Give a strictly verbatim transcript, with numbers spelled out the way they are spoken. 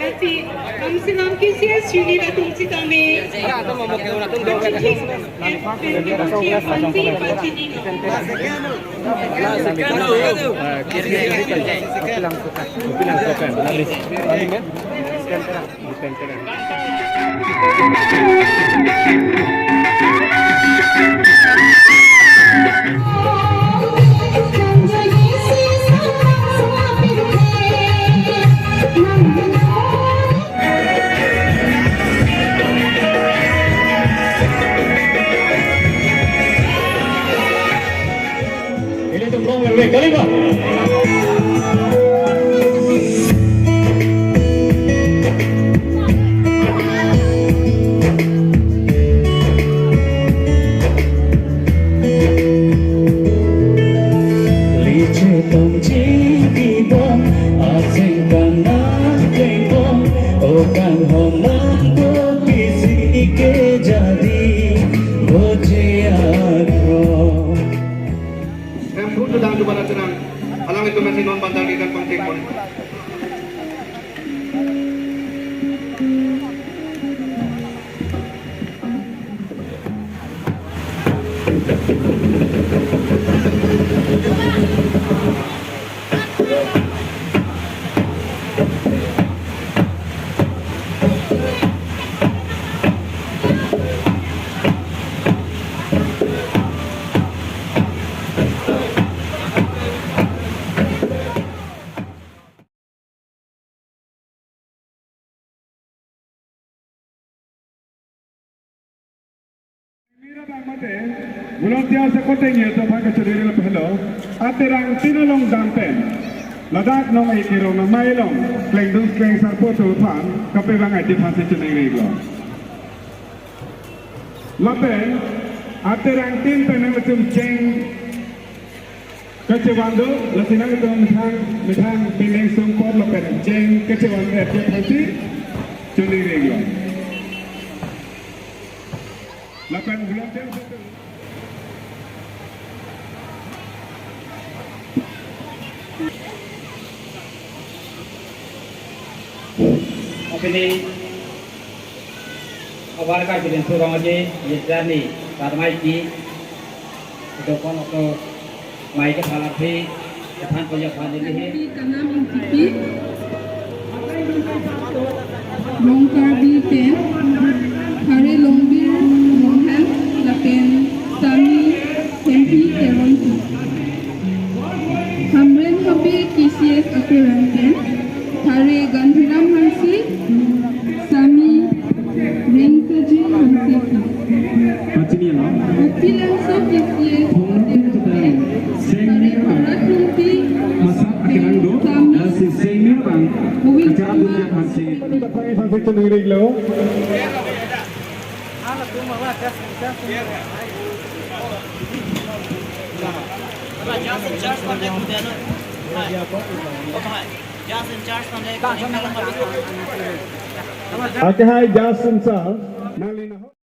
Lasi, nangsinam K C S unit atum sitame. Ilitum long lele kali ba. Liche tong chiki bom, aseng kanang teng bom, o kanghon nang ko pisi ke jadi, boje akro. Em, phu tu dang tu bala tenang. Alanglitum masi non bandar ikan pangting pon. Mira bang mate, volunteer sa koteng ya to phaka chudiri lo pehlo, aterang tin along dam pen. Ladak nong-ik kirong nangmai along, klengdun klengsarpo aphan, kape bang aji phansi choningri lo. Lapen, aterang tin pen nangtum cheng kachevan do, lasi nangtum methang, methang pining sungpot lapen cheng kachevan et aphansi choningri lo. Lapen volunteer satu. Apini abar ka jilin surong aje, ye jani, karmai ki, dokon oto, mai ke phalar phi, Kethan pajak phan ini he. Karbi Kanam Ingtipi, Rongkarbi pen, Thare Longbir Ronghang lapen Sami Hempi Teronpi. Hamren Habe K C S akerang pen, Thare Gandhiram Hanse, Sami Rengkaji Hanse. Pachini lo. Apilangso K C S. Phone pin chutang. Sengni bang. Masat akerang do. Lasi sengni bang. Kacherap dunjak Hanse. Hanse choningri lo. Just in charge, contact with them. Just in charge, contact with them. Okay, hi, just in charge. Nalina ho.